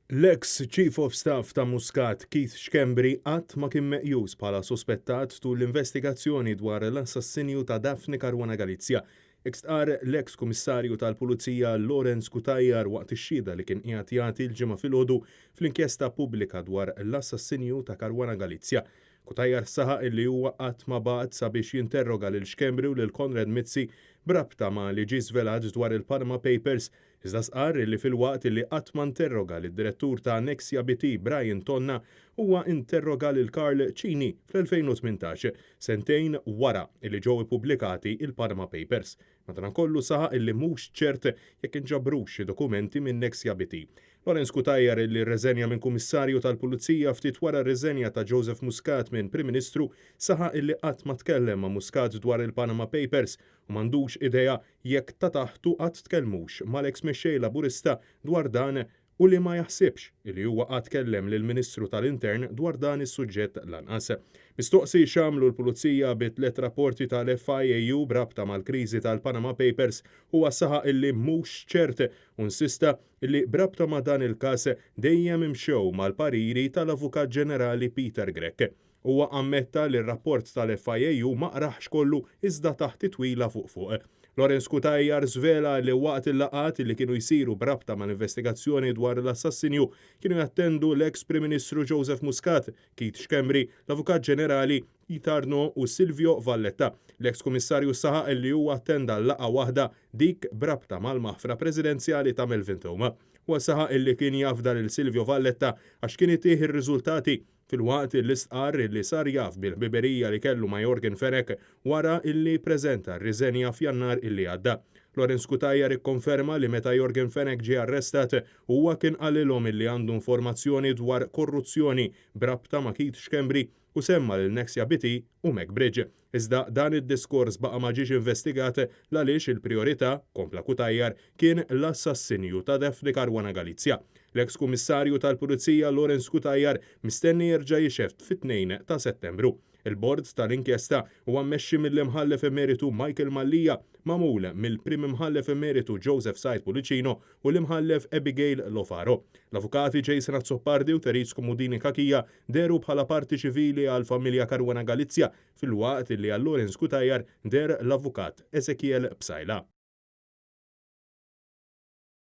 L-eks Chief of Staff ta' Muscat, Keith Schembri, qatt ma kien meqjus bħala suspettat tul l-investigazzjoni dwar l-assassinju ta' Daphne Caruana Galizia. Hekk stqarr l-eks Kummissarju tal-Pulizija Lawrence Cutajar waqt ix-xhieda li kien qiegħed jagħti l-Ġimgħa filgħodu fl-inkjesta pubblika dwar l-assassinju ta' Caruana Galizia. Cutajar saħaq illi huwa qatt ma bagħat sabiex jinterroga lil Schembri u lil Konrad Mizzi b'rabta ma' li ġie żvelat dwar il-Panama Papers. Iżda stqarr li filwaqt li qatt ma interroga lid-direttur ta' Nexia BT Brian Tonna, huwa interroga lil Karl Cini fl-2018, sentejn wara li ġew ippubblikati il-Panama Papers. Madankollu saħaq li mhux ċert jekk inġabrux xi dokumenti minn Nexia BT. Lawrence Cutajar li rreżenja minn Kummissarju tal-Pulizija ftit wara r-riżenja ta' Joseph Muscat minn Prim Ministru saħaq li qatt ma tkellem ma' Muscat dwar il-Panama Papers u m'għandux idea jekk ta' taħtu qatt tkellmux mal-eks mexxej Laburista dwar dan u li ma jaħsibx li huwa qatt kellem lill-Ministru tal-Intern dwar dan is-suġġett lanqas. Mistoqsi x'għamlu l-Pulizija bi tlett rapporti tal-FIAU b'rabta mal-kriżi tal-Panama Papers huwa saħaq illi mhux ċert u insista illi b'rabta ma' dan il-każ dejjem imxew mal-pariri tal-Avukat Ġenerali Peter Grech. Huwa ammetta li r-rapport tal-FIAU ma qrahx kollu iżda tah titwila fuq fuq. Lawrence Cutajar żvela li waqt il-laqgħat li kienu jsiru b'rabta mal-investigazzjoni dwar l-assassinju kienu jattendu l-eks Prim Ministru Joseph Muscat, Keith Schembri, l-Avukat Ġenerali Keith Arnaud u Silvio Valletta. L-eks Kummissarju saħaq li huwa attenda laqgħa waħda dik b'rabta mal-maħfra presidenzjali ta' Melvin Theuma. Huwa saħaq li kien jafda lil Silvio Valletta għax kien itih ir-riżultati filwaqt li stqarr li sar jaf bil-ħbiberija li kellu ma' Yorgen Fenech wara li ppreżenta r-riżenja f'Jannar illi għadda. Lawrence Cutajar ikkonferma li meta Yorgen Fenech ġie arrestat, huwa kien qalilhom illi għandu informazzjoni dwar korruzzjoni b'rabta ma' Keith Schembri u semma lil Nexia BT u Macbridge. Iżda dan id-diskors baqa' ma ġiex investigat l-għaliex il-prijorità, kompla Cutajar, kien l-assassinju ta' Daphne Caruana Galizia. L-eks Kummissarju tal-Pulizija Lawrence Cutajar mistenni jerġa' jixhed fit-2 ta' Settembru. Il-bord tal-inkjesta huwa mmexxi mill-Imħallef Emeritu Michael Mallia, magħmul mill-Prim Imħallef Emeritu Joseph Said Pullicino u l-Imħallef Abigail Lofaro. L-Avukati Jason Azzopardi u Therese Comodini Cachia dehru bħala parti ċivili għall-familja Caruana Galizia filwaqt li għal Lawrence Cutajar deher l-Avukat Ezekiel Psaila.